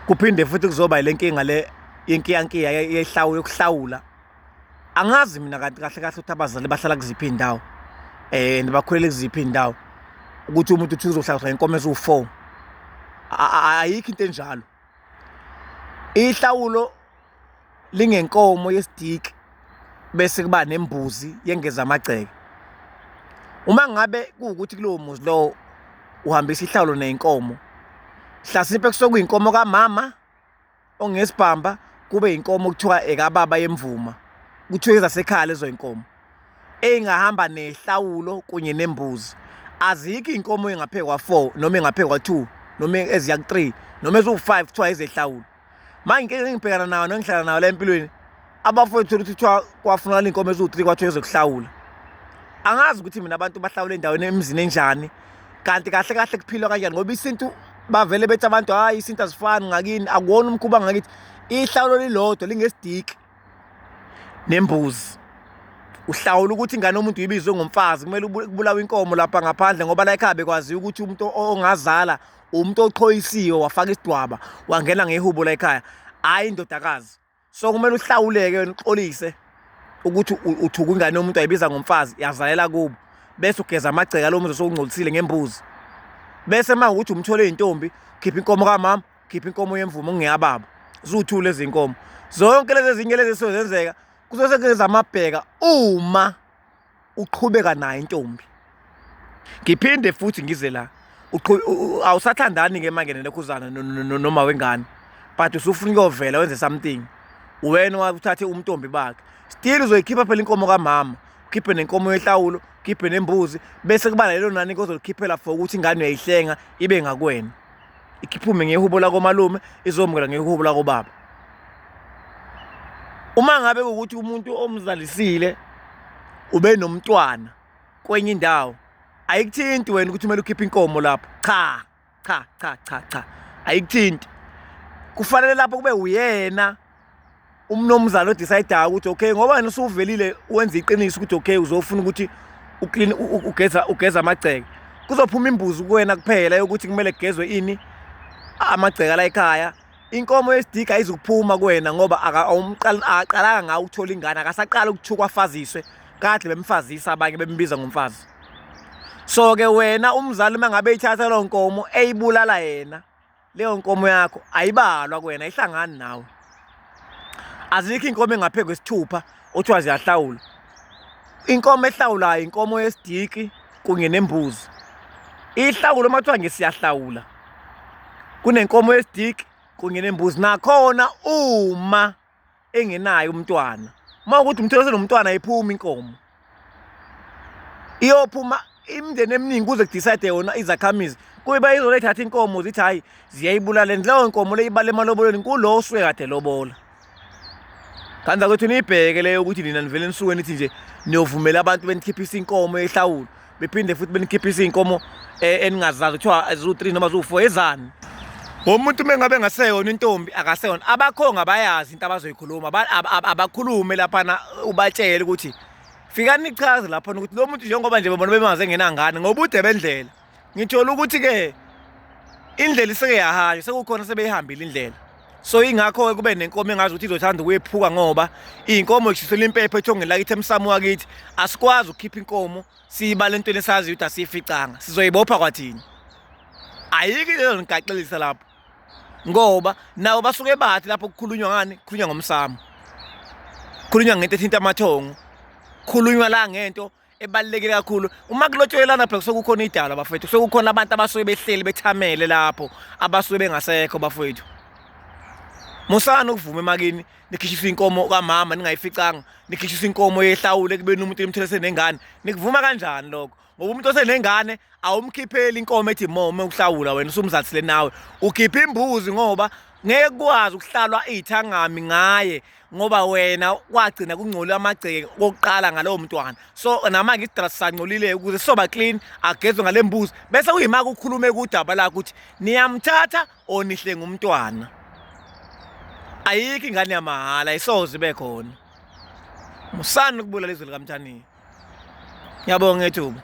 Kuphinde futhi kuzoba ile nkinga le yenkiyankiya yehlawu yokuhlawula. Angazi mina kanti kahle kahle ukuthi abazali bahlala kuziphi iy'ndawo and bakhulele kuziphi iy'ndawo ukuthi umuntu uthi uzohlawula inkomo eziwu-four. Ayikho into enjalo. Ihlawulo lingenkomo yesidiki bese kuba nembuzi yengeza amagceke. Uma ngabe kuwukuthi kulowo muzi lowo uhambisa ihlawulo ney'nkomo, hlasimpe kusuke kuyinkomo kamama ongesibhamba kube inkomo okuthiwa ekababa yemvuma, kuthiwa ezasekhaya lezo y'nkomo ey'ngahamba nehlawulo kunye nembuzi. Azikho iy'nkomo ey'ngaphezu kwa-four noma ey'ngaphezu kwa-two noma eziya ku-three noma eziwu-five kuthiwa ezehlawulo. Manje inkinga engibhekana nayo nengihlala nayo la empilweni, abafowethu thola ukuthi kuthiwa kwafunakala iy'nkomo eziwu-three kwathiwa ezokuhlawula. Angazi ukuthi mina abantu bahlawula endaweni emizini enjani kanti kahle kahle kuphilwa kanjani ngoba isintu bavele bethi abantu hhayi isintu asifani ngakini akuwona umkhuba ngakithi. Ihlawulo lilodwa lingesidiki nembuzi. Uhlawula ukuthi ingane yomuntu ibizwe ngomfazi kumele kubulawe inkomo lapha ngaphandle ngoba la ekhaya bekwaziwa ukuthi umuntu ongazala umuntu oqhoyisiwe wafaka isidwaba wangena ngehubo la ekhaya, hhayi indodakazi. So kumele uhlawuleke wena uxolise ukuthi uthuka ingane yomuntu ayibiza ngomfazi yazalela kubo bese ugeza amagceka lo muzi osowungcolisile ngembuzi. Bese uma ukuthi umthole intombi khipha inkomo kamama, khipha inkomo yemvumo kungeyababa. Ziwu-two lezi nkomo. Zonke lezi ezinye lezi esuke zenzeka kusuke sekungezamabheka uma uqhubeka naye intombi. Ngiphinde futhi ngize la awusathandani ke manje nelokhuzana noma wengane but usufuna ukuyovela wenze something wena uthathe umntombi bakhe still uzoyikhipha phela inkomo kamama ukhiphe nenkomo yehlawulo ukhiphe nembuzi bese kuba lelo nani ozolikhiphela for ukuthi ingane uyayihlenga ibe ngakwena ikhiphume ngehubo lakomalume izomukela ngehubo lakobaba. Uma ngabe kuwukuthi umuntu omzalisile ube nomntwana kwenye indawo ayikuthinti wena ukuthi kumele ukhiphe inkomo lapho. Cha, cha, cha, cha, cha, ayikuthinti. Kufanele lapho kube uyena umnumzane odecidayo ukuthi okay ngoba wena usuvelile wenza iqiniso ukuthi okay uzofuna ukuthi uclean ugeza ugeza amagceke kuzophuma imbuzi kuwena kuphela yokuthi kumele kugezwe ini amagceke la ekhaya inkomo yesidika ayizukuphuma kuwena ngoba akaqalanga ngawo ukuthola ingane akasaqala ukuthukwa afaziswe kade bemfazisa abanye bembiza ngomfazi so ke wena umzali uma ngabe ithatha leyo nkomo eyibulala yena leyo nkomo yakho ayibalwa kuwena ayihlangani nawe azikho inkomo engaphezu kwesithupha othiwa ziyahlawula inkomo ehlawulayo inkomo yesidiki kunye nembuzi ihlawulo uma kuthiwa ngesiyahlawula kunenkomo yesidiki kunye nembuzi nakhona uma engenayo umntwana uma ukuthi umthole senomntwana ayiphumi inkomo iyophuma imindeni eminingi kuze kudecide yona izakhamizi kube bayizolethatha inkomo zithi hhayi ziyayibulala and leyo nkomo le ibala emalobolweni kulo osuke kade lobola kanti zakwethu niyibheke leyo ukuthi nina nivele nisuke nithi nje niyovumela abantu benikhiphisa inkomo ehlawulo bephinde futhi benikhiphisa iy'nkomo eh, eningazazi kuthiwa ziwu-three noma ziwu-four ezani umuntu uma ngabe engaseyona intombi akaseyona abakhongi abayazi into abazoyikhuluma abakhulume laphana ubatshele ukuthi fikani nichaze laphana ukuthi lo muntu njengoba nje bebona bemazi engenangane ngobude bendlela ngithola ukuthi-ke indlela iseke yahanjwa sekukhona sebeyihambile indlela so ingakho-ke kube nenkomo engazi ukuthi izothanda ukuyephuka ngoba iy'nkomo zishisela impepho ethongeni lakithi emsamo wakithi asikwazi ukukhipha inkomo siyibale entweni esaziyo ukuthi asiyificanga sizoyibopha kwathini ayikho into ezonigaxelisa lapho ngoba nabo basuke bathi lapho kukhulunywa ngani kukhulunywa ngomsamo kukhulunywa ngento ethinta amathongo kukhulunywa la ngento ebalulekile kakhulu uma kulotsholelana phela kusuke kukhona idala bafethu kusuke kukhona abantu abasuke behleli bethamele lapho abasuke bengasekho bafethu musani ukuvuma emakini nikhishiswa inkomo kamama ningayificanga nikhishiswa inkomo yehlawule ekubeni umuntu nimthole senengane nikuvuma kanjani lokho ngoba umuntu osenengane awumkhipheli inkomo ethi mome ukuhlawula wena usumzalisile nawe ukhipha imbuzi ngoba ngeke kukwazi ukuhlalwa iy'thangami ngaye ngoba wena kwagcina kungcole amagceke kokuqala ngalowo mntwana so namanje isidala sisangcolile ukuze sizoba clean agezwe ngale mbuzi bese kuyimake ukhulume kudaba lakho ukuthi niyamthatha or nihlenga umntwana ayikho ingane yamahhala isoze ibe khona musani ukubulala izwe likamthaniya ngiyabonga ethuba.